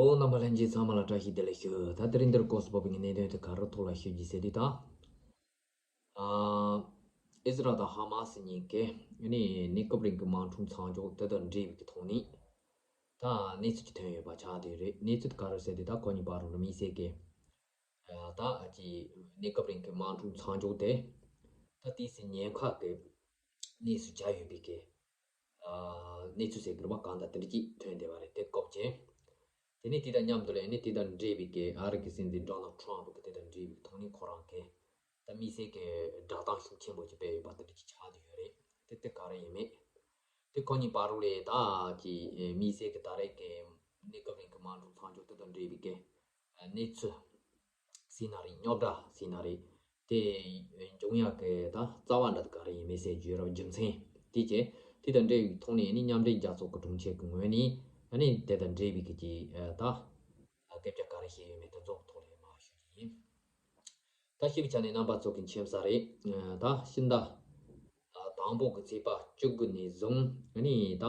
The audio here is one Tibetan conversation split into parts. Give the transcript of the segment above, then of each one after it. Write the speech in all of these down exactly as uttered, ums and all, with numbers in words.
ཨོ་རྣམ་པ་ལྷན་རྒྱས་ཚང་མ་ལ་བཀྲ་ཤིས་བདེ་ལེགས་ཞུ། ད་དེ་རིང་འདིར་སྐོར་སུ་བབས་པའི་གནད་དོན་དེ་ག་རེ་ཐོག་ལ་ཞུ་རྒྱུ་ཟེར་དུས་ད། ཨ། ཨི་ཟི་རལ་དང་ཧ་མ་སི་གཉིས་ཀས་ནི་གནས་སྐབས་རིང་གི་དམག་འཁྲུག་མཚམས་འཇོག་དེ་དང་འབྲེལ་བའི་ཐོག་ནས་ད་གནས་ཚུལ་ཅིག་ཐོན་ཡོད་པ་ཆགས་བསྡད་རེད། གནས་ཚུལ་དེ་ག་རེ་ཟེར་དུས་ད་ཁོ་གཉིས་བར་ལ་དམིགས་བསལ་གྱི་ད་ཀྱི་གནས་སྐབས་རིང་གི་དམག་འཁྲུག་མཚམས་འཇོག་དེ་ད་ཏོག་ཙམ་ཉེན་ཁ་གི་གནས་སུ་གྱར་ཡོད་པའི་གི་གནས་ཚུལ་ཟེར་དགོས་རེད་པ། གང་ལྟར་དེ་འདྲ་ཅིག་ཐོན་བསྡད་པ་རེད། དེ་སྐབས་ཀྱི་དེ་ནས་དེ་དང་མཉམ་དུ་ལ་ནི་དེ་དང་འབྲེལ་བའི་གི་ཨ་རི་གི་སྲིད་འཛིན་ཌོ་ནལ་ཊམ་གི་དེ་དང་འབྲེལ་བའི་ཐོག་ནས་ཁོ་རང་གི་ད་དམིགས་བསལ་གྱི་བསྒྲགས་གཏམ་ཤུགས་ཆེན་པོ་ཅིག་སྤེལ་ཡོད་པ་དེ་འདྲ་ཅིག་ཆགས་བསྡད་ཡོད་རེད། དེ་དེ་ག་རེ་ཡིན་མིན། དེ་ཁོ་གཉིས་བར་ལ་ད་ཀྱི་དམིགས་བསལ་གྱི་ད་རེས་ཀྱི་གནས་སྐབས་རིང་གི་དམག་འཁྲུག་མཚམས་འཇོག་དེ་དང་འབྲེལ་བའི་གི་གནས་ཚུལ་ཟེར་ན་རེད། རྙོག་དྲ་ཟེར་ན་རེད། དེ་འབྱུང་ཡག་གི་ད་རྩ་བ་འདྲ་ག་རེ་ཡིན་མིན་ཟེར་རྒྱུ་ར་རྒྱུ་མཚན་དེ་བཅས་དེ་དང་འབྲེལ་བའི་ཐོག་ནས་ནི་མཉམ་འབྲེལ་རྒྱལ་ཚོགས་ཀྱི་དྲུང་ཆེ་གི་ངོས་ནས་ཨ་ནི་དེ་དང་འབྲེལ་བའི་གི་ཀྱི་ད་སྐད་ཆ་ག་རེ་བཤད་ཡོད་མེད་དེ་ཚོ་ཐོག་ལ་མར་ཞུ་གི་ཡིན། ད་ཞིབ་ཆ་ནས་རྣམ་པ་ཚོ་གི་མཁྱེན་གསལ་རེད། ད་ཕྱི་ཟླ་དང་པོ་གི་ཚེས་པ་བཅུ་དགུ་ནས་བཟུང་ནི་ད་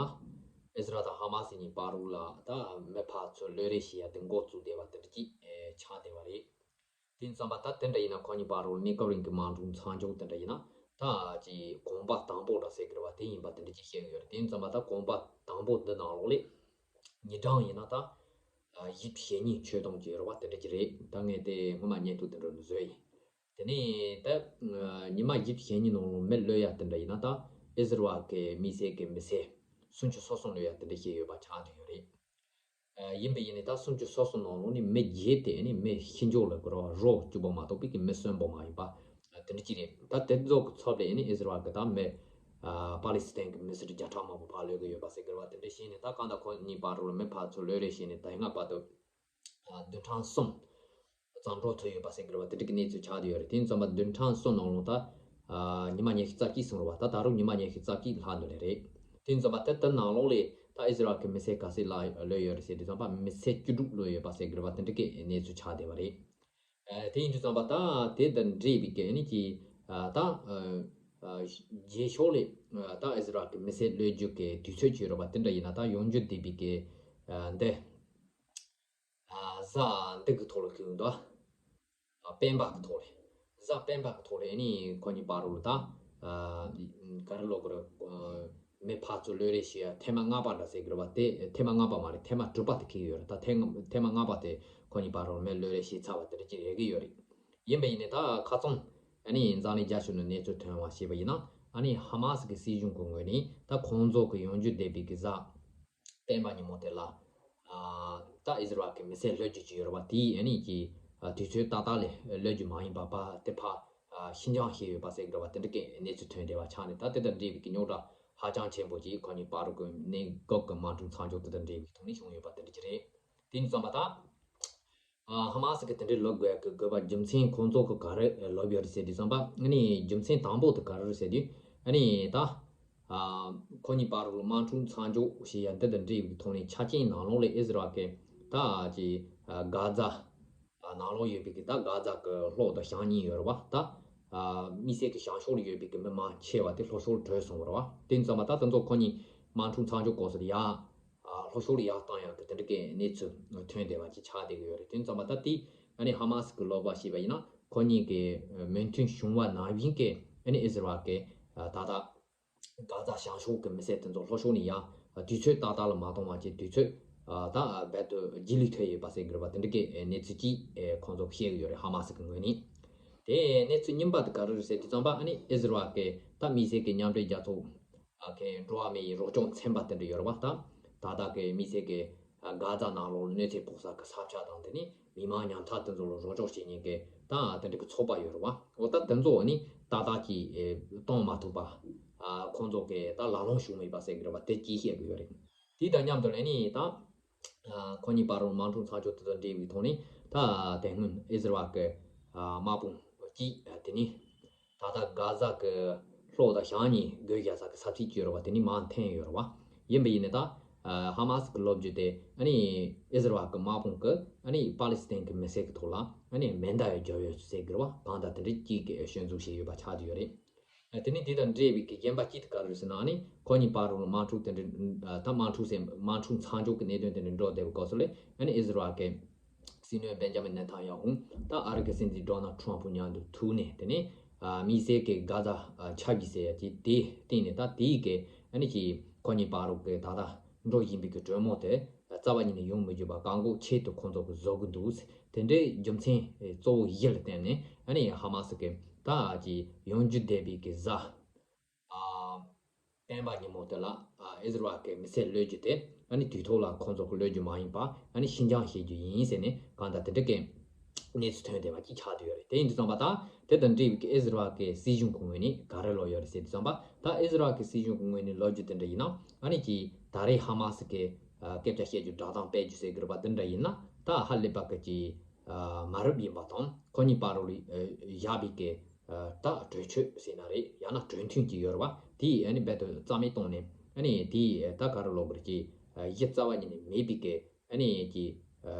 ཨི་ཟི་རལ་དང་ཧ་མ་སི་གཉིས་བར་ལ་ད་མི་ཕར་ཚུར་གློད་རེས་བྱེད་ཡ་དེ་འགོ་བཙུགས་བསྡད་པ་དེ་འདྲ་ཅིག་ཆགས་བསྡད་པ་རེད། དེ་ཙམ་པ་ད་དེ་འདྲ་ཡིན་ན་ཁོ་གཉིས་བར་ལ་གནས་སྐབས་རིང་གི་དམག་འཁྲུག་མཚམས་འཇོག་དེ་འདྲ་ཡིན་ན་ད་ཅིག་གོམ་པ་དང་པོ་འདྲ་ཟེར་གི་རེད་པ། དེ་ཡིན་པ་དེ་འདྲ་ཅིག་བཤད་གི་ཡོད་རེད། དེ་ཙམ་པ་ད་གོམ་པ་དང་པོ་འདི་ནང་ལོགས་ལས་ཉིན་གྲངས་ཡིན་ན་ད་བཞི་བཅུ་ཞེ་གཉིས་ཆོད་སྟངས་ཅིག་ཡོད་རེད་པ། དེ་འདྲ་ཅིག་རེད། ད་ངས་དེ་སྔོན་མ་བརྙན་ཐུང་དེ་འདྲ་བཟོས་ཡིན། དེ་ནས་ད་ཉི་མ་བཞི་བཅུ་ཞེ་གཉིས་ནང་ལོགས་མི་གློད་ཡ་དེ་འདྲ་ཡིན་ན་ད་ཨི་ཟི་རལ་གི་དམིགས་བསལ་གྱི་མི་སེར་སུམ་ཅུ་སོ་གསུམ་གློད་ཡ་དེ་འདྲ་བཤད་ཡོད་པ་ཆགས་བསྡད་ཡོད་རེད། ཡིན་པ་ཡིན་ནའི་ད་སུམ་ཅུ་སོ་གསུམ་ནང་ལོགས་ནས་མི་བརྒྱད་དེ་ནི་མི་ཤི་འཇོག་ལ་གོ་ར་རོ་བཅུ་པོ་མ་གཏོགས་པའི་གི་མི་གསོན་པོ་མ་ཡིན་པ་དེ་འདྲ་ཅིག་རེད། ད་དེ་ཚོ་གི་ཚབ་ལ་ནི་ཨི་ཟི་རལ་གི་ད་མི་པ་ལི་སི་ཐན་གི་མི་སེར་བརྒྱ་ཕྲག་མང་པོ་ཕར་གློད་གི་ཡོད་པ་ཟེར་གི་རེད་པ། དེ་འདྲ་བྱས་ནས་ད་གང་ལྟར་ཁོ་གཉིས་བར་ལ་མི་ཕར་ཚུར་གློད་རེས་བྱས་ནས་ད་སྔ་བར་དུ་བདུན་ཕྲག་གསུམ་ཙམ་འགྲོ་ཐུབ་ཡོད་པ་ཟེར་གི་རེད་པ། དེ་འདྲ་གི་གནས་ཚུལ་ཆགས་བསྡད་ཡོད་རེད། དེ་ཙམ་པ་བདུན་ཕྲག་གསུམ་ནང་ལོགས་ད་ཉི་མ་ཉི་ཤུ་རྩ་གཅིག་སོང་རེད་པ། ད་ད་རུང་ཉི་མ་ཉི་ཤུ་རྩ་གཅིག་ལྷག་འདུག་ལེ་རེད། དེ་ཙམ་པ་ད་དེ་ནང་ལོགས་ལས་ད་ཨི་ཟི་རལ་གི་མི་སེར་ག་ཚོད་ལ་གློད་ཡོད་རེད་ཟེར་དུས་ཙམ་པ་མི་སེར་བཅུ་དྲུག་གློད་ཡོད་པ་ཟེར་གི་རེད་པ། དེ་འདྲ་གི་གནས་ཚུལ་ཆགས་བསྡད་པ་རེད། དེ་ཡིན་དུས་ཙམ་པ་ད་དེ་དང་འབྲེལ་བའི་གི་ནི་ཀྱི་ད་རྗེས་ཕྱོགས་ལས་ད་ཨི་ཟི་རལ་གི་མི་སེར་གློད་རྒྱུ་གི་དུས་ཚོད་ཅིག་ཡོད་རེད་པ། དེ་འདྲ་ཡིན་ན་ད་ཡོང་རྒྱུ་བསྡད་པའི་གི་འདི། གཟའ་འདི་གི་ཐོག་ལ་ཁེལ་འདུག་སྤེན་པ་གི་ཐོག་ལ། གཟའ་སྤེན་པ་གི་ཐོག་ལ་ཨ་ནི་ཁོ་གཉིས་བར་ལ་ད་ག་རེ་ལབ་དགོས་རེད། མི་ཕར་ཚུར་གློད་རེས་བྱེད་ཡ་ཐེངས་མ་ལྔ་པ་འདྲ་ཟེར་གི་རེད་པ། དེ་ཐེངས་མ་ལྔ་པ་མ་རེད། ཐེངས་མ་དྲུག་པ་དེ་ཁེལ་གི་ཡོད་རེད། ད་ཐེངས་ཐེངས་མ་ལྔ་པ་དེ་ཁོ་གཉིས་བར་ལ་མི་གློད་རེས་བྱས་ཚར་བ་དེ་འདྲ་ཅིག་རེད་གི་ཡོད་རེད། ཡིན་པ་ཡིན་ནའི་ད་ཁ་སང་ཨ་ནི་འཛམ་གླིང་རྒྱལ་ཕྱོགས་ནས་གནས་ཚུལ་ཐོན་པ་བྱས་པ་ཡིན་ན་ཨ་ནི་ཧ་མ་སི་གི་སྲིད་གཞུང་གི་ངོས་ནས་ད་ཁོང་ཚོ་གི་ཡོང་རྒྱུ་བསྡད་པའི་གི་གཟའ་སྤེན་པ་ཉིན་མོ་དེ་ལ། ཨ་ད་ཨི་ཟི་རལ་གྱི་མི་སེར་གློད་རྒྱུ་ཅིག་ཡོད་རེད་པ། དེའི་ཨ་ནི་ཀྱི་ཨ་དུས་ཚོད་ཏག་ཏག་ལ་གློད་རྒྱུ་མ་ཡིན་པ་པ་དེ་ཕར་ཨ་ཤིན་ཅང་བྱས་ཡོད་པ་ཟེར་གི་རེད་པ། དེ་འདྲ་གི་གནས་ཚུལ་ཐོན་བསྡད་པ་ཆགས་ནས་ད་དེ་དང་འབྲེལ་བའི་གི་རྙོག་དྲ་ཧ་ཅང་ཆེན་པོ་ཅིག་ཁོ་གཉིས་བར་གྱི་གནས་སྐབས་ཀྱི་དམག་འཁྲུག་མཚམས་འཇོག་དེ་དང་འབྲེལ་བའི་ཐོག་ནས་བྱུང་ཡོད་པ་དེ་འདྲ་ཅིག་རེད། དེ་ཡིན་ཙམ་པ་ད། ཨ་ཧ་མ་སི་གི་དེ་འདྲའི་ལབ་དགོས་ཀྱི་དགོས་པ་རྒྱུ་མཚན་ཁོང་ཚོ་གི་ག་རེ་ལབ་ཡོད་རེད་ཟེར་དུས་ཙམ་པ་ཨ་ནི་རྒྱུ་མཚན་དང་པོ་དེ་ག་རེ་རེད་ཟེར་དུས་ཨ་ནི་ད་ཨ་ཁོ་གཉིས་བར་ལ་དམག་འཁྲུག་མཚམས་འཇོག་བྱེད་ཡ་འདི་དང་འབྲེལ་བའི་ཐོག་ནས་ཆ་རྐྱེན་ནང་ལོགས་ལ་ཨི་ཟི་རལ་གི་ད་ཅི་ཨ་གྷ་ཛ་ནང་ལོགས་ཡོད་པའི་གི་ད་གྷ་ཛ་གི་ལྷོ་དང་བྱང་གཉིས་ཡོད་རེད་པ། ད་ཨ་དམིགས་བསལ་གི་བྱང་ཕྱོགས་ལ་ཡོད་པའི་གི་མི་མང་ཆེ་བ་དེ་ལྷོ་ཕྱོགས་ལ་བྲོས་སོང་བ་རེད་པ། དེ་ཡིན་ཙམ་པ་ད་དེ་ཚོ་ཁོ་གཉིས་དམག་འཁྲུག་མཚམས་འཇོག་སྐབས་སུ་ཡ། ལྷོ་ཕྱོགས་ལ་ཡར་བཏང་ཡག་གི་དེ་འདྲ་གི་གནས་ཚུལ་ཐོན་བསྡད་པ་ཅིག་ཆགས་བསྡད་ཀྱི་ཡོད་རེད། དེ་ཙམ་པ་ད་དེ་ཨ་ནི་ཧ་མ་སི་གི་ལབ་པ་ཞིག་པ་ཡིན་ན་ཁོ་གཉིས་ཀྱི་མོས་མཐུན་བྱུང་བ་ནང་བཞིན་གྱི་ཨ་ནི་ཨི་ཟི་རལ་གི་ད་ལྟ་གྷ་ཛ་བྱང་ཕྱོགས་ཀྱི་མི་སེར་དེ་ཚོ་ལྷོ་ཕྱོགས་ནས་ཡར་དུས་ཚོད་ཏག་ཏག་ལ་མ་གཏོང་བ་བྱས་དུས་ཚོད་ད་རྦད་དེ་རྗེས་ལུས་ཐེབས་ཡོད་པ་ཟེར་གི་རེད་པ། དེ་འདྲ་གི་གནས་ཚུལ་ཅིག་ཁོང་ཚོ་བཤད་ཀྱི་ཡོད་རེད། ཧ་མ་སི་གི་ངོས་ནས། དེ་གནས་ཚུལ་རྙིང་པ་དེ་ག་རེ་རེད་ཟེར་དུས་ཙམ་པ་ཨ་ནི་ཨི་ཟི་རལ་གི་ད་དམིགས་བསལ་གྱི་མཉམ་འབྲེལ་རྒྱལ་ཚོགས། ཨ་ཁེ་འགྲོ་བ་མི་ཡི་རོགས་སྐྱོར་ཚན་པ་དེ་འདྲ་ཡོད་རེད་པ། ད་ད་ལྟ་གི་དམིགས་བསལ་གྱི་ཨ་གྷ་ཛ་ནང་ལོགས་གནོད་འཚེ་ཕོག་ས་གི་ས་ཆ་དང་དེ་ནི་མི་མང་ཉམ་ཐག་དེ་ཚོ་ལ་རོགས་སྐྱོར་བྱེད་མཁན་གྱི་ད་དེ་འདྲ་གི་ཚོགས་པ་ཡོད་རེད་པ། འོ་ད་དེ་ཚོ་ནི་ཏག་ཏག་ཅིག་ཨེ་གཏོང་མ་ཐུབ་པ། ཨ་ཁོང་ཚོ་གི་ད་ལག་ལོང་བྱུང་མེད་པ་ཟེར་གི་རེད་པ། དེ་ཅིག་བཤད་གི་ཡོད་རེད། དེ་དང་མཉམ་དུ་ལ་ནི་ད་ཨ་ཁོ་གཉིས་བར་དུ་དམག་འཁྲུག་མཚམས་འཇོག་དེ་དང་འབྲེལ་བའི་ཐོག་ནས་ད་དེ་སྔོན་ཨི་ཟི་རལ་གྱི་ཨ་དམག་དཔུང་གཅིག་ཨ་དེ་ནི། ད་ལྟ་གྷ་ཛ་གི་ལྷོ་དང་བྱང་གཉིས་སྒོ་རྒྱག་ས་གི་ས་ཚིགས་ཅིག་ཡོད་རེད་པ། དེ་ནི་མར་འཐེན་ཡོད་རེད་པ། ཡིན་པ་ཡིན་ནའི་ད་ཧ་མ་སི་གི་ལབ་རྒྱུ་དེ་ཨ་ནི་ཨི་ཟི་རལ་གི་དམག་དཔུང་གི་ཨ་ནི་པ་ལི་སི་ཐན་གི་མི་སེར་གི་ཐོག་ལ་ཨ་ནི་མེ་མདའ་ཡང་བརྒྱབ་ཡོད་ཟེར་གི་རེད་པ། གང་ལྟར་དེ་འདྲ་གཅིག་གི་སྐྱོན་འཛུགས་བྱས་ཡོད་པ་ཆགས་བསྡད་ཡོད་རེད། དེ་ནས་དེ་དང་འབྲེལ་བའི་གི་གཞན་པ་གཅིག་དེ་ག་རེ་རེད་ཟེར་ན། ཨ་ནི་ཁོ་གཉིས་བར་ལ་དམག་འཁྲུག་དེ་འདྲ། ད་དམག་འཁྲུག་ཟེར། དམག་འཁྲུག་མཚམས་འཇོག་གི་གནད་དོན་དེ་འདྲ་འགྲོ་བསྡད་པའི་སྐབས་སུ་ལ། ཨ་ནི་ཨིས་ར་ཨེལ་གྱི་སྲིད་བློན་བེན་ཇ་མིན་ནེ་ཐན་ཡ་ཧུ་ད་ཨ་རི་གི་སྲིད་འཛིན་ཌོ་ནལ་ཊམ་ཕུ་མཉམ་དུ་ཐུག་ནས། དེ་ནས་ཨ་དམིགས་བསལ་གྱི་གྷ་ཛ་ཨ་ཆ་བཞག་ཟེར་ཡ་གི་དེའི་སྟེང་ནས། ད་དེའི་གི་ཨ་ནི་གི་ཁོ་གཉིས་བར་ལ་གི་ད་ལྟ་འགྲོ་བཞིན་པའི་གི་གྲོས་མོལ་དེ་རྩ་བ་ཉིད་ནས་ཡོང་མི་འཇུག་པ། བཀག་འགོག་ཆེད་དུ་ཁོང་ཚོ་གི་བཟོ་གི་འདུག་ཟེར། དེ་འདྲའི་རྒྱུ་མཚན་གཙོ་བོ་བཞི་ལ་བརྟེན་ནས། ཨ་ནི་ཧ་མ་སི་གི་ད་གི་ཡོང་རྒྱུ་བསྡད་པའི་གི་གཟའ་ཨ་སྤེན་པ་ཉིན་མོ་དེ་ལ་ཨ་ཨིས་ར་ཨེལ་གྱི་མི་སེར་གློད་རྒྱུ་དེ། ཨ་ནི་དུས་ཐོག་ལ་ཁོང་ཚོ་གི་གློད་རྒྱུ་མ་ཡིན་པ། ཨ་ནི་ཤིན་སྦྱངས་བྱེད་རྒྱུ་ཡིན་ཟེར་ནས་གང་ལྟར་དེ་འདྲ་གི་གནས་ཚུལ་ཐོན་བསྡད་པ་ཅིག་ཆགས་བསྡད་ཡོད་རེད། དེ་ཡིན་དུས་ཙམ་པ། ད་དེ་དང་འབྲེལ་བའི་གི་ཨིས་ར་ཨེལ་གྱི་སྲིད་གཞུང་གི་ངོས་ནས་ག་རེ་ལབ་ཡོད་རེད་ཟེར་དུས་ཙམ་པ། ད་ཨིས་ར་ཨེལ་གྱི་སྲིད་གཞུང་གི་ངོས་ནས་ལབ་རྒྱུ་དེ་འདྲ་ཡིན་ན། ཨ་ནི་གི་ད་རེས་ཧ་མ་སི་གི་ཨ་སྐད་ཆ་བཤད་རྒྱུ། བསྒྲགས་གཏམ་སྤེལ་རྒྱུ་ཟེར་གི་རེད་པ། དེ་འདྲ་ཡིན་ན། ད་ཧ་ལས་པ་གི་ཅིག་ཨ་མ་རབས་ཡིན་པ་དང་། ཁོ་གཉིས་བར་ལ་ཨ་བཞག་པའི་གི་ཨ་ད་གྲོས་ཆོད་ཟེར་ན་རེད། ཡང་ན་གྲོས་མཐུན་ཅིག་ཡོད་རེད་པ། དེ་ཨ་ནི་རྦད་དེ་རྩ་མེད་བཏང་ནས། ཨ་ནི་དེ་ད་ག་རེ་ལབ་དགོས་རེད། ཅིག་ཨ་གཞི་རྩ་བ་ཉིད་ནས་མེད་པའི་གི་ཨ་ནི་ཅིག་ཨ་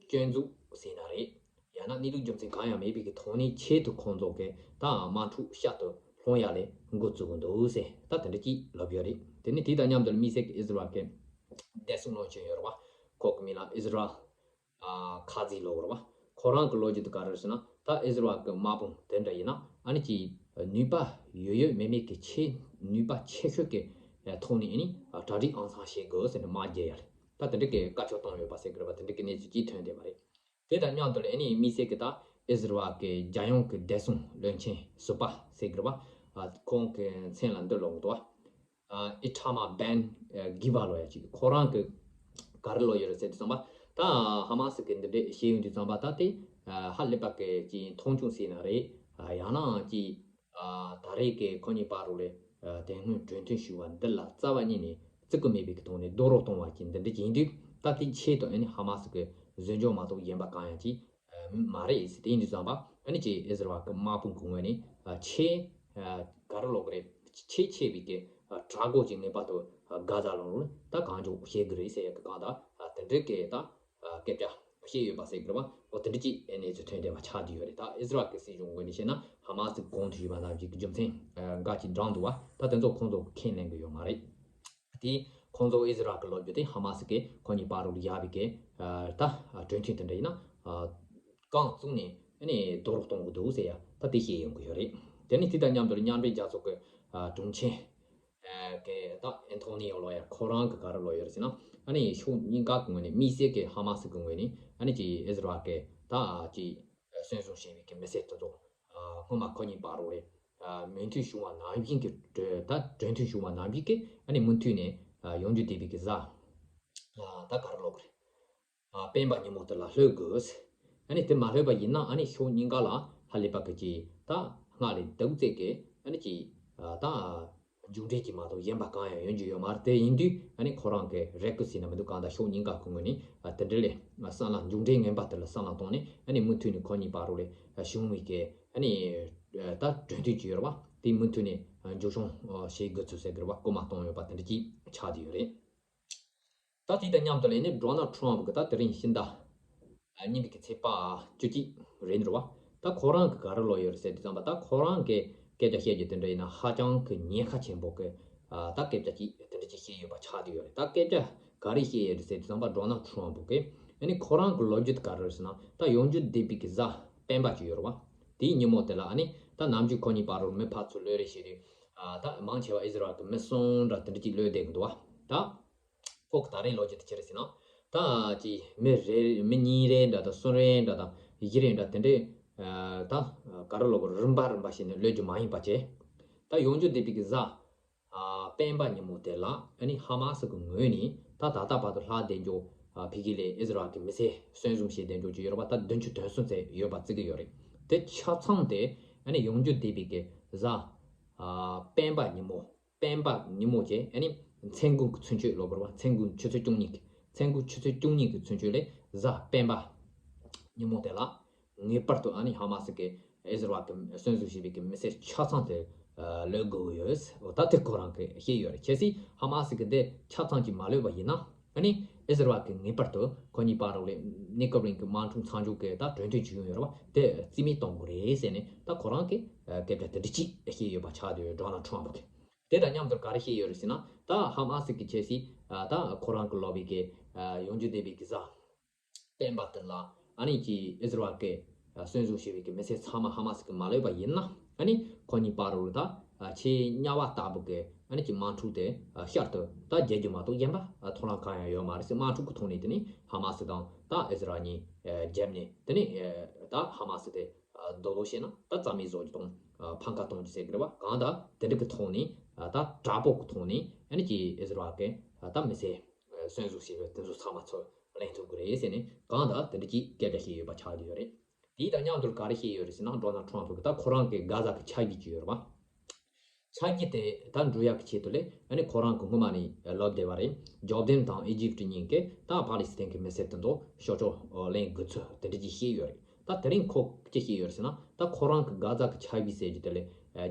སྐྱོན་འཛུགས་ཟེར་ན་རེད། ཡང་ན་གནས་ལུགས་རྒྱུ་མཚན་གང་ཡང་མེད་པའི་གི་ཐོག་ནས་ཆེད་དུ་ཁོང་ཚོ་གི་ད་དམག་འཁྲུག་བསྐྱར་དུ་སློང་ཡ་ལ་འགོ་བཙུགས་གི་འདུག་ཟེར། ད་དེ་འདྲ་ཅིག་ལབ་ཡོད་རེད། དེ་ནས་དེ་དང་མཉམ་དུ་དམིགས་བསལ་གྱི་ཨིས་ར་ཨེལ་གྱི་བདེ་སྲུང་བློན་ཆེན་ཡོད་རེད་པ། ཁོ་གི་མིང་ལ་ཨིས་ར་ཨེལ་ཨ་ཁ་ཛི་ལབ་རེད་པ། ཁོ་རང་གི་ལབ་རྒྱུ་དེ་ག་རེ་རེད་ཟེར་ན། ད་ཨིས་ར་ཨེལ་གྱི་དམག་དཔུང་དེ་འདྲ་ཡིན་ན། ཨ་ནི་ཅིག་ནུས་པ་ཡོད་ཡོད་མེད་མེད་ཀྱི་ཆེ། ནུས་པ་ཆེ་ཤོས་ཀྱི་ཐོག་ནས། ཨ་ནི་གྲ་སྒྲིག་ཨང་ཚང་བྱེད་དགོས་ཟེར་ནས་དམག་རྒྱག་ཡ་ལ་ད་དེ་འདྲ་གི་བཀའ་ཆོས་བཏང་ཡོད་པ་ཟེར་གི་རེད་པ། དེ་འདྲ་གི་གནས་ཚུལ་ཅིག་ཐོན་བསྡད་པ་རེད། དེ་དང་མཉམ་དུ་ལ་ཨ་ནི་དམིགས་བསལ་གྱི་ད་ཨིས་ར་ཨེལ་གྱི་རྒྱལ་ཡོངས་ཀྱི་བདེ་སྲུང་བློན་ཆེན་ཟུར་པ་ཟེར་གི་རེད་པ། ཨ་ཁོང་གི་མཚན་ལ་འདི་ལབ་གི་འདུག་པ། ཨ་ཨི་ཐ་མར་བེན་ཨ་གྷི་བ་ལབ་ཡ་ཅིག་ཁོ་རང་གི་ག་རེ་ལབ་ཡོད་རེད་ཟེར་དུས་ཙམ་པ། ད་ཧ་མ་སི་གི་འདི་འདྲ་བཤད་ཡོང་དུས་ཙམ་པ། ད་དེ་ཨ་ཧ་ལས་པ་གི་ཅིག་མཐོང་ཆུང་ཟེར་ན་རེད། ཨ་ཡང་ན་ཅིག་ཨ་ད་རེས་ཀྱི་ཁོ་གཉིས་བར་ལ་ཨ་དེ་སྔོན་གྲོས་མཐུན་ཞུ་བ་འདི་ལ་རྩ་བ་ཉིད་ནས་བརྩི་བཀུར་མེད་པའི་གི་ཐོག་ནས་རྡོག་རོལ་གཏོང་བ་ཅིག་འདི་འདྲ་ཅིག་ཡིན་དུས། ད་དེ་ཆེད་དུ་ཨ་ནི་ཧ་མ་སི་གི་ཟོལ་འཇོག་མ་གཏོགས་གཞན་པ་གང་ཡང་ཅིག་ཨ་མ་རེད་ཟེར། དེ་ཡིན་དུས་ཙམ་པ། ཨ་ནི་ཅིག་ཨིས་ར་ཨེལ་གྱི་དམག་དཔུང་གི་ངོས་ནས་ཨ་ཆེས་ཨ་ག་རེ་ལབ་དགོས་རེད། ཆེས་ཆེ་བའི་གི་ཨ་དྲག་རྒོལ་ཅིག་ངེས་པར་དུ་ཨ་གྷ་ཛ་ལམ་ལ་ད་གང་མགྱོགས་བྱེད་དགོས་རེད་ཟེར་ཡ་གི་གང་ལྟར་ཨ་དེ་འདྲའི་གི་ད་ཨ་སྐད་ཆ་བཤད་ཡོད་པ་ཟེར་གི་རེད་པ། འོ་དེ་འདྲ་ཅིག་ཨ་གནས་ཚུལ་ཐོན་བསྡད་པ་ཆགས་བསྡད་ཡོད་རེད། ད་ཨིས་ར་ཨེལ་གྱི་སྲིད་གཞུང་ངོས་ནས་བཤད་ན། ཧ་མ་སི་གོང་དུ་ཞུས་པ་ནང་བཞིན་གྱི་རྒྱུ་མཚན་ཨ་འགའ་ཅིག་བགྲངས་འདུག་པ། ད་དེ་ཚོ་ཁོང་ཚོ་ཁས་ལེན་གི་ཡོད་མ་རེད། དེ་ཁོང་ཚོ་ཨིས་ར་ཨེལ་གྱི་ལབ་རྒྱུ་དེ། ཧ་མ་སི་གིས་ཁོ་གཉིས་བར་ལ་བཞག་པའི་གི་ཨ་ད་ཨ་གྲོས་མཐུན་དེ་འདྲ་ཡིན་ན་ཨ་རྐང་བཙུགས་ནས་ཨ་ནི་རྡོག་རོལ་གཏོང་གི་འདུག་ཟེར་ཡ་ད་དེ་བཤད་ཡོང་གི་ཡོད་རེད། དེ་ནས་དེ་དང་མཉམ་དུ་ལ་མཉམ་འབྲེལ་རྒྱལ་ཚོགས་ཀྱི་ཨ་དྲུང་ཆེ་ཨ་གི་ད་ཨན་ཐོ་ནི་ཡོ་ལབ་ཡ། ཁོ་རང་གིས་ག་རེ་ལབ་ཡོད་རེད་ཟེར་ན། ཨ་ནི་ཕྱོགས་གཉིས་ཀ་གི་ངོས་ནས། དམིགས་བསལ་གྱི་ཧ་མ་སི་གི་ངོས་ནས། ཨ་ནི་ཅིག་ཨིས་ར་ཨེལ་གྱི་ད་ཅིག་གསོན་བཟུང་བྱས་པའི་གི་མི་སེར་དེ་ཚོ་ཨ་སྔོན་མ་ཁོ་གཉིས་བར་ལ་ཨ་མོས་མཐུན་བྱུང་བ་ནང་བཞིན་གྱི་གྲོས། ད་གྲོས་མཐུན་བྱུང་བ་ནང་བཞིན་གྱི་ཨ་ནི་མུ་མཐུད་ནས་ཨ་ཡོང་རྒྱུ་བསྡད་པའི་གི་གཟའ་ཨ་ད་ག་རེ་ལབ་དགོས་རེད། ཨ་སྤེན་པ་ཉིན་མོ་དེ་ལ་ལྷོད་དགོས། ཨ་ནི་དེ་མ་ལྷོད་པ་ཡིན་ན། ཨ་ནི་ཕྱོགས་གཉིས་ཀ་ལ་ཧ་ལས་པ་གི་ཅིག་ད་སྔར་ལས་ཏོག་ཙམ་གྱི་ཨ་ནི་ཅིག་ཨ་ད་མཇུག་འབྲས་ཅིག་མ་གཏོགས་གཞན་པ་གང་ཡང་ཡོང་རྒྱུ་ཡོད་མ་རེད། དེ་ཡིན་དུས་ཨ་ནི་ཁོ་རང་གིས་རེ་སྐུལ་ཟེར་ན་མི་འདུག་གང་ལྟར་ཕྱོགས་གཉིས་ཀ་གི་ངོས་ནས་ཨ་དེ་འདྲ་ལས་བསམ་བློ། མཇུག་འབྲས་ངན་པ་དེ་ལ་བསམ་བློ་བཏང་ནས། ཨ་ནི་མུ་མཐུད་ནས་ཁོ་གཉིས་བར་ལ་བྱུང་བའི་གི་ཨ་ནི་ད་གྲོས་མཐུན་ཅིག་ཡོད་རེད་པ། དེ་མུ་མཐུད་ནས་མཇུག་སྐྱོང་བྱེད་དགོས་ཚུལ་ཟེར་གི་རེད་པ། སྐུལ་མ་བཏང་ཡོད་པ་དེ་འདྲ་ཅིག་ཆགས་བསྡད་ཡོད་རེད། ད་དེ་དང་མཉམ་དུ་ལ་ནི་ཌོ་ནལ་ཊམ་གི་ད་དེ་རིང་ཕྱི་ཟླ་གཉིས་པའི་གི་ཚེས་པ་བཅུ་གཅིག་རེད་འགྲོ་བ། ད་ཁོ་རང་གིས་ག་རེ་ལབ་ཡོད་རེད་ཟེར་དུས་ཙམ་པ། ད་ཁོ་རང་གིས་སྐད་ཆ་བཤད་རྒྱུ་དེ་འདྲ་ཡིན་ན་ཧ་ཅང་གི་ཉེན་ཁ་ཆེན་པོ་གི་ཨ་ད་སྐད་ཆ་ཅིག་དེ་འདྲ་ཅིག་བཤད་ཡོད་པ་ཆགས་བསྡད་ཡོད་རེད། ད་སྐད་ཆ་ག་རེ་བཤད་ཡོད་རེད་ཟེར་དུས་ཙམ་པ། ཌོ་ནལ་ཊམ་གིས་ཨ་ནི་ཁོ་རང་གི་ལབ་རྒྱུ་དེ་ག་རེ་རེད་ཟེར་ན། ད་ཡོང་རྒྱུ་བསྡད་པའི་གི་གཟའ་སྤེན་པ་ཅིག་ཡོད་རེད་བ། དེའི་ཉིན་མོ་དེ་ལ་ཨ་ནི་ད་ནམ་རྒྱུན་ཁོ་གཉིས་བར་རུ་མི་ཕར་ཚུར་གློད་རེས་བྱེད་དུས་ཨ་ད་མང་ཆེ་བ་ཨིས་ར་ཨེལ་གི་མི་གསུམ་འདྲ་དེ་འདྲ་ཅིག་གློད་བསྡད་གི་འདུག་བ། ད་ཁོ་གི་ད་རེས་ལོ་རྒྱུས་དེ་ཅི་རེད་ཟེར་ན། ད་ཅིག་མི་རེ་མི་གཉིས་རེ་འདྲ་དང་གསུམ་རེ་འདྲ་དང་བཞི་རེ་འདྲ་དེ་འདྲས་ཨ་ད་ག་རེ་ལབ་དགོས། རིམ་པ་རིམ་པ་བྱས་ནས་གློད་རྒྱུ་མ་ཡིན་པ་བྱས། ད་ཡོང་རྒྱུ་བསྡད་པའི་གི་གཟའ་ཨ་སྤེན་པ་ཉིན་མོ་དེ་ལ་ཨ་ནི་ཧ་མ་སི་གི་ངོས་ནས་ད་ད་ལྟ་བར་དུ་ལྷག་བསྡད་རྒྱུ་ཨ་ཕ་གི་ལ་ཨིས་ར་ཨེལ་གི་མི་སེར་གསོན་བཟུང་བྱས་བསྡད་རྒྱུ་ཅིག་ཡོད་རེད་པ། ད་བདུན་ཅུ་དོན་གསུམ་ཙམ་ཡོད་པ་བརྩི་གི་ཡོད་རེད། དེ་ཆ་ཚང་དེ་ཨ་ནི་ཡོང་རྒྱུ་བསྡད་པའི་གི་གཟའ་ཨ་སྤེན་པ་ཉིན་མོ། སྤེན་པ་ཉིན་མོ་བྱས། ཨ་ནི་མཚན་དགུན་གྱི་ཚུན་ཆོད་ལབ་དགོས་རེད་བ། མཚན་དགུན་ཆུ་ཚོད་བཅུ་གཉིས་ཀྱི། མཚན་དགུན་ཆུ་ཚོད་བཅུ་གཉིས་ཀྱི་ཚུན་ཆོད་ལ་གཟའ་སྤེན་པ་ཉིན་མོ་དེ་ལ་ངེས་པར་དུ་ཨ་ནི་ཧ་མ་སི་གི་ཨིས་ར་ཨེལ་གི་གསོན་བཟུང་བྱས་པའི་གི་མི་སེར་ཆ་ཚང་དེ་ཨ་གློད་དགོས་ཀྱི་ཡོད། འོ་ད་དེ་ཁོ་རང་གིས་བཤད་ཡོད་རེད། གལ་སྲིད་ཧ་མ་སི་གི་དེ་ཆ་ཚང་གིས་མ་གློད་པ་ཡིན་ན། ཨ་ནི་ ཨི་ཟི་རལ་གྱིས་ངེས་པར་དུ་ཁོ་གཉིས་བར་ལ་གནས་སྐབས་རིང་གི་དམག་འཁྲུག་མཚམས་འཇོག་གི་ད་གྲོས་མཐུན་ཅིག་ཡོང་ཡོད་རེད་བ། དེ་རྩིས་མེད་གཏོང་དགོས་རེད་ཟེར་ནས་ད་ཁོ་རང་གིས་སྐད་ཆ་དེ་འདྲ་ཅིག་བཤད་ཡོད་པ་ཆགས་བསྡད་ཡོད། ཌོ་ནལ་ཊམ་ཕ་གིས། དེ་དང་མཉམ་དུ་ག་རེ་བཤད་ཡོད་རེད་ཟེར་ན། ད་ཧ་མ་སི་གི་ཆེད་སྲིད་ད་ཁོ་རང་གི་ལོ་བི་གི་ཡོང་རྒྱུ་བསྡད་པའི་གི་གཟའ་སྤེན་པ་དེ་ལ་ཨ་ནི་ཀྱི་ཨི་ཟི་རལ་གྱི་གསོན་བཟོ་བྱས་པའི་གི་མི་སེར་ཚང་མ་ཧ་མ་སི་གི་མ་གློད་པ་ཡིན་ན། ཨ་ནི་ཁོ་གཉིས་བར་ལ་ད་ཆེས་དམྱལ་བ་ལྟ་བུ་གི་ཨ་ནི་ཀྱི་དམག་འཁྲུག་དེ་ཤར་དུ་ད་རྒྱལ་རྒྱུ་མ་གཏོགས་གཞན་པ་ཐོབ་ལམ་གང་ཡང་ཡོད་མ་རེད་ཟེར། དམག་འཁྲུག་གི་ཐོག་ནས་དེ་ནི་ཧ་མ་སི་དང་ད་ཨི་ཟི་རལ་གཉིས་རྒྱབ་ནས་དེ་ནི་ད་ཧ་མ་སི་དེ་རྡོག་རྡོག་བྱས་ན་ད་རྩ་མེད་བཟོ་རྒྱུ་དང་ཕམ་ཁ་གཏོང་རྒྱུ་ཟེར་གི་རེད་བ། གང་ལྟར་དེ་འདྲ་གི་ཐོག་ནས་ད་དྲག་པོ་གི་ཐོག་ནས་ཨ་ནི་ཀྱི་ཨི་ཟི་རལ་གྱི་ད་མི་སེར་གསོན་བཟོ་བྱས་པའི་དེ་ཚོ་ཚང་མ་ཚུར་ལེན་ཐུབ་ཀྱི་རེད་ཟེར་ནས་གང་ལྟར་དེ་འདྲ་ཅིག་སྐད་ཆ་བཤད་ཡོད་པ་ཆགས་ཀྱི་ཡོད་རེད། དེའི་དང་མཉམ་དུ་ག་རེ་བཤད་ཡོད་རེད་ཟེར་ན། ཌོ་ནལ་ཊམ་ཕ་གིས་ད་ཁོ་རང་གི་གྷ་ཟ་གི་ཆ་རྒྱུས་ཅིག་ཡོད་རེད་བ། ཆ་རྒྱུས་དེ་ད་འགྲུབ་ཡག་གི་ཆེད་དུ་ལས་ཨ་ནི་ཁོ་རང་གི་སྔོན་མ་ནས་ལབ་བསྡད་པ་རེད། ཇོར་ཌན་དང་ཨི་ཇིབ་ཊི་གཉིས་ཀས་ད་ཕ་ལི་སི་ཐན་གྱི་མི་སེར་དེ་ཚོ་ཕྱོགས་ཕྱོགས་ལེན་དགོས་ཚུལ་དེ་འདྲ་ཅིག་བཤད་ཡོད་རེད། ད་དེ་རིང་ཁོ་ཅི་བཤད་ཡོད་རེད་ཟེར་ན། ད་ཁོ་རང་གི་གྷ་ཟ་གི་ཆ་རྒྱུས་ཟེར་རྒྱུ་དེ་ལས་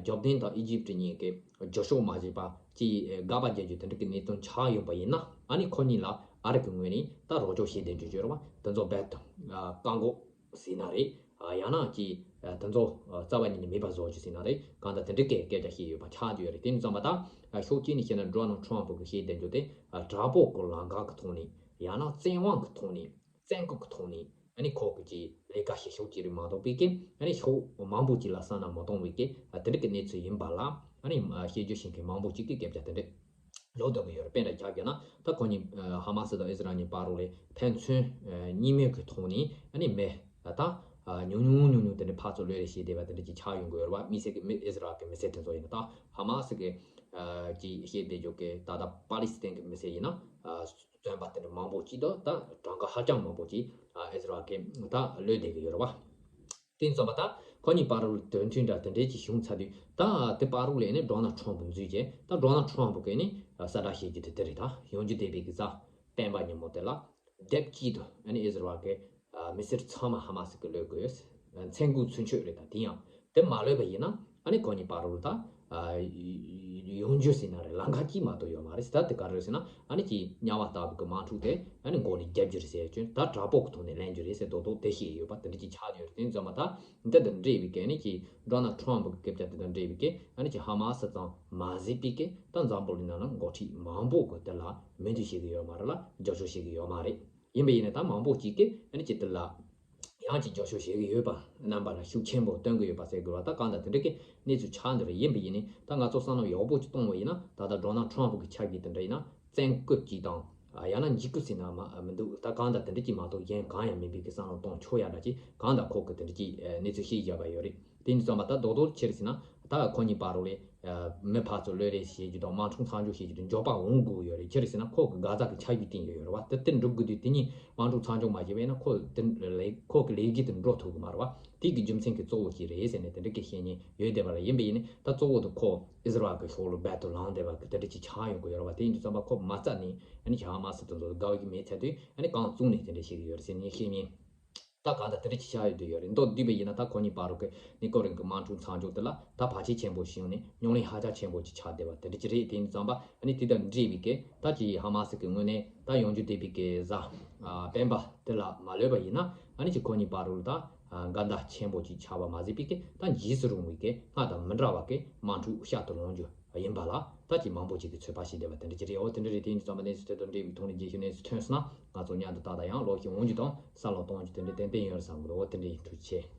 ཇོར་ཌན་དང་ཨི་ཇིབ་ཊི་གཉིས་ཀས་རྒྱབ་སྐྱོར་མ་བྱས་པ་ཅིག་དགག་པ་རྒྱག་རྒྱུ་དེ་འདྲ་གི་གནད་དོན་ཆགས་ཡོང་པ་ཡིན་ན། ཨ་ནི་ཁོ་གཉིས་ལ་ཨ་རི་གི་ངོས་ནས་ད་རོགས་སྐྱོར་བྱེད་བསྡད་རྒྱུ་ཡོད་རེད་བ། དེ་ཚོ་རྦད་དེ་བཀག་འགོག་ཟེར་ན་རེད། ཡང་ན་ཅིག་དེ་ཚོ་རྩ་བ་ཉིད་ནས་མེད་པ་བཟོ་རྒྱུ་ཟེར་ན་རེད། གང་ལྟར་དེ་འདྲའི་སྐད་སྐད་ཆ་བཤད་ཡོད་པ་ཆགས་ཀྱི་ཡོད་རེད། དེ་ནི་ཙམ་པ་ད་ཕྱོགས་གཅིག་ནས་བཤད་ན་ཌོ་ནལ་ཊམ་ཕ་གིས་བཤད་བསྡད་རྒྱུ་དེ་དྲག་པོ་གི་ལམ་ཁ་གི་ཐོག་ནས། ཡང་ན་བཙན་དབང་གི་ཐོག་ནས། བཙན་སྐུལ་གྱི་ཐོག་ནས་ཨ་ནི་ཁོ་གི་ཅིག་ལས་ཀ་བྱེད་ཕྱོགས་ཅིག་རེད་མ་གཏོགས་པའི་གི་ཨ་ནི་ཕྱོགས་མང་པོ་ཅིག་ལ་བསམ་བློ་མ་གཏོང་བའི་གི་དེ་འདྲ་གི་གནས་ཚུལ་ཡིན་པ་ལ། ཨ་ནི་བཤད་རྒྱུ་བྱེད་མཁན་མང་པོ་ཅིག་གིས་སྐད་ཆ་དེ་འདྲ་ལབ་བསྡད་ཀྱི་ཡོད་རེད། དཔེར་ན་ཆ་བཞག་ན་ད་ཁོ་གཉིས་ཧ་མ་སི་དང་ཨི་ཟི་རལ་གཉིས་བར་ལ་ཕན་ཚུན་གཉིས་མོས་ཀྱི་ཐོག་ནས་ཨ་ནི་མི་ད་ཉུང་ཉུང་ཉུང་ཉུང་དེ་འདྲ་ཕར་ཚུར་གློད་རེས་བྱས་བསྡད་པ་དེ་འདྲ་ཅིག་ཆགས་ཡོང་གི་ཡོད་རེད་བ། དམིགས་བསལ་གྱི་མི་ཨི་ཟི་རལ་གྱི་མི་སེར་དེ་ཚོ་ཡིན་ན། ད་ཧ་མ་སི་གི་ཅིག་བཤད་བསྡད་རྒྱུ་གི་ད་ལྟ་པ་ལི་སི་ཐན་གྱི་མི་སེར་ཡིན་ན། སྟོན་པ་དེ་འདྲ་མང་པོ་ཅིག་དང་ད་གྲངས་ཀ་ཧ་ཅང་མང་པོ་ཅིག་ཨ་ཨི་ཟི་རལ་གྱིས་ད་གློད་བསྡད་ཀྱི་ཡོད་རེད་བ། དེ་ཙམ་པ་ད་ཁོ་གཉིས་བར་ལ་དོན་མཐུན་འདྲ་དེ་འདྲའི་ཅིག་བྱུང་ཚར་དུས། ད་དེ་བར་ལ་ནི་ཌོ་ནལ་ཊམ་ཕ་འཛུལ་རྗེས། ད་ཌོ་ནལ་ཊམ་ཕ་གིས་ནི་གསལ་བསྒྲགས་བྱེད་རྒྱུ་དེ་དེ་རེད། ད་ཡོང་རྒྱུ་བསྡད་པའི་གི་གཟའ་སྤེན་པ་ཉིན་མོ་དེ་ལ་སྡེབ་གཅིག་ཏུ་ཨ་ནི་ཨི་ཟི་རལ་གྱི་མི་སེར་ཚང་མ་ཧ་མ་སི་གིས་གློད་དགོས། མཚན་དགུང་ཚུན་ཆོད་རེད། ད་དེ་ཡང་དེ་མ་ལོས་པ་ཡིན་ན་ཨ་ནི་ཁོ་གཉིས་བར་ལ་ད་ཡོང་རྒྱུ་ཟེར་ན་རེད། ལམ་ཁ་གཅིག་མ་གཏོགས་ཡོད་མ་རེད། ད་དེ་ག་རེ་རེད་ཟེར་ན། ཨ་ནི་ཀྱི་དམྱལ་བ་ལྟ་བུ་གི་དམག་འཁྲུག་དེ་ཨ་ནི་མགོ་ནས་རྒྱབ་རྒྱུ་རེད་ཟེར་རྒྱུ། ད་དྲག་པོ་གི་ཐོག་ནས་ལེན་རྒྱུ་རེད་ཟེར་རྡོག་རྡོག་དེ་བཤད་ཡོད་པ་དེ་འདྲ་ཅིག་ཆགས་ཡོད་རེད། དེ་ཙམ་པ་ད་འདི་དང་འབྲེལ་བའི་གི་ཨ་ནི་ཀྱི་ཌོ་ནལ་ཊམ་ཕ་གི་སྐད་ཆ་དེ་དང་འབྲེལ་བའི་གི་ཨ་ནི་ཀྱི་ཧ་མ་སི་དང་མ་ཟད་པའི་གི་ད་འཛམ་བུ་གླིང་ནང་ལ་འགོ་ཁྲིད་མང་པོ་གིས་དེ་ལ་མོས་མཐུན་བྱེད་ཀྱི་ཡོད་མ་རེད་ལ། རྒྱབ་སྐྱོར་བྱེད་ཀྱི་ཡོད་མ་རེད། ཡིན་པ་ཡིན་ནའི་ད་མང་པོ་ཅིག་གིས་ཨ་ནི་ཅིག་དེ་ལ་ཡང་ཅིག་རྒྱབ་སྐྱོར་བྱེད་ཀྱི་ཡོད་པ་རྣམ་པ་ལ་ཤུགས་ཆེན་པོ་སྟོན་གྱི་ཡོད་པ་ཟེར་དགོས་པ། ད་གང་ལྟར་དེ་འདྲ་གི་གནས་ཚུལ་ཆགས་འདི་རེད། ཡིན་པ་ཡིན་ནའི་ད་ང་ཚོ་བསམ་བློ་ཡག་པོ་ཅིག་གཏོང་བ་ཡིན་ན། ད་ལྟ་ཌོ་ནལ་ཊམ་ཕ་གི་ཆ་རྒྱུས་དེ་འདྲ་ཡིན་ན་བཙན་སྐུལ་ཅིག་དང་། ཡང་ན་འཇིགས་སྐུལ་ཟེར་ན་མ་མི་འདུག་ད་གང་ལྟར་དེ་འདྲ་ཅིག་མ་གཏོགས་གཞན་གང་ཡང་མིན་པའི་གི་བསམ་བློ་གཏོང་ཆོག་ཡ་འདྲ་ཅིག་གང་ལྟར་ཁོ་གིས་དེ་འདྲ་ཅིག་གནས་ཚུལ་ཤེས་བཞག་པ་ཡོད་རེད། དེ་ཡིན་ཙམ་པ་ད་རྡོག་རྡོག་ཆི་རེད་ཟེར་ན། ད་ཁོ་གཉིས་བར་ལ་མི་ཕར་ཚུར་གློད་རེས་བྱེད་རྒྱུ་དང་དམག་འཁྲུག་མཚམས་འཇོག་བྱེད་རྒྱུ་དེ་མགྱོགས་པ་འོང་དགོས་ཡོད་རེད། ཅི་རེད་ཟེར་ན་ཁོ་གི་གྷ་ཟ་གི་ཆ་རྒྱུས་བསྟན་ཡོད་རེད་བ། དེ་དེ་འགྲུབ་དགོས་དུས་དེ་གཉིས་དམག་འཁྲུག་མཚམས་འཇོག་མ་བྱས་པ་ཡིན་ན་ཁོ་དེ་ལས་ཁོ་གི་ལས་འགུལ་དེ་འགྲོ་ཐུབ་ཀྱི་མ་རེད་བ། དེ་གི་རྒྱུ་མཚན་གྱི་གཙོ་བོ་ཞིག་རེད་ཟེར་ནས་དེ་འདྲ་གི་བཤད་མཁན་ཡོད་བསྡད་པ་རེད། ཡིན་པ་ཡིན་ནའི་ད་གཙོ་བོ་དེ་ཁོ་ཨི་ཟི་རལ་གི་ཕྱོགས་ལ་རྦད་དེ་ལངས་བསྡད་པ་གི་དེ་འདྲ་ཅིག་ཆགས་ཡོང་གི་ཡོད་རེད་བ། དེ་ཡིན་དུས་ཙམ་པ་ཁོ་མ་རྩ་ནས་ཨ་ནི་ཧ་མ་སི་དེ་ཚོ་དགའ་བོ་ཞིག་མེད་ཚར་དུས་ཨ་ནི་རྐང་བཙུགས་ནས་དེ་འདྲ་བཤད་ཀྱི་ཡོད་རེད་ཟེར་ནས་བཤད་མཁན། ད་གང་ལྟར་དེ་འདྲ་ཅིག་ཆགས་ཡོད་དུ་ཡོད་རེད། མདོར་བསྡུས་པ་ཡིན་ན་ད་ཁོ་གཉིས་བར་དུ་གི་གནས་སྐབས་རིང་གི་དམག་འཁྲུག་མཚམས་འཇོག་དེ་ལ་ད་བར་ཆད་ཆེན་པོ་ཞིག་ཡོང་ནས་རྙོག་གླེང་ཧ་ཅང་ཆེན་པོ་ཅིག་ཆགས་བསྡད་པ་དེ་འདྲ་ཅིག་རེད། དེ་ཡིན་ཙམ་པ་ཨ་ནི་དེ་དང་འབྲེལ་བའི་གི་ད་ཅིག་ཧ་མ་སི་གི་ངོས་ནས་ད་ཡོང་རྒྱུ་བསྡད་པའི་གི་གཟའ་སྤེན་པ་དེ་ལ་མ་ལོས་པ་ཡིན་ན། ཨ་ནི་ཅིག་ཁོ་གཉིས་བར་དུ་ད་འགལ་ཟླ་ཆེན་པོ་ཅིག་ཆགས་པ་མ་ཟད་པའི་གི་ད་འཇིགས་སུ་རུང་བའི་གི་སྔར་དང་མི་འདྲ་བ་གི་དམག་འཁྲུག་ཤར་དུ་ལངས་རྒྱུ་ཡིན་པ་ལ་ད་ཅིག་མང་པོ་ཅིག་གིས་ཚོད་དཔག་བྱས་བསྡད་པ་དེ་འདྲ་ཅིག་རེད། འོ་དེ་འདྲ་རེད། དེ་ཡིན་ཙམ་པ་གནས་ཚུལ་དེ་དང་འབྲེལ་བའི་ཐོག་ནས་རྒྱས་ཤོས་གནས་ཚུལ་ཐོན་སོང་ན་ང་ཚོ་མཉམ་དུ་ད་ལྟ་ཡང་ལོག་ཞིག་འོང་རྒྱུ་དང་བསམ་བློ་གཏོང་རྒྱུ་དེ་འདྲ་ཏན་ཏན་ཡོད་རེད་བསམ་གི་འདུག་འོ་དེ་འདྲ་ཡིན། ཐུགས་རྗེ་ཆེ།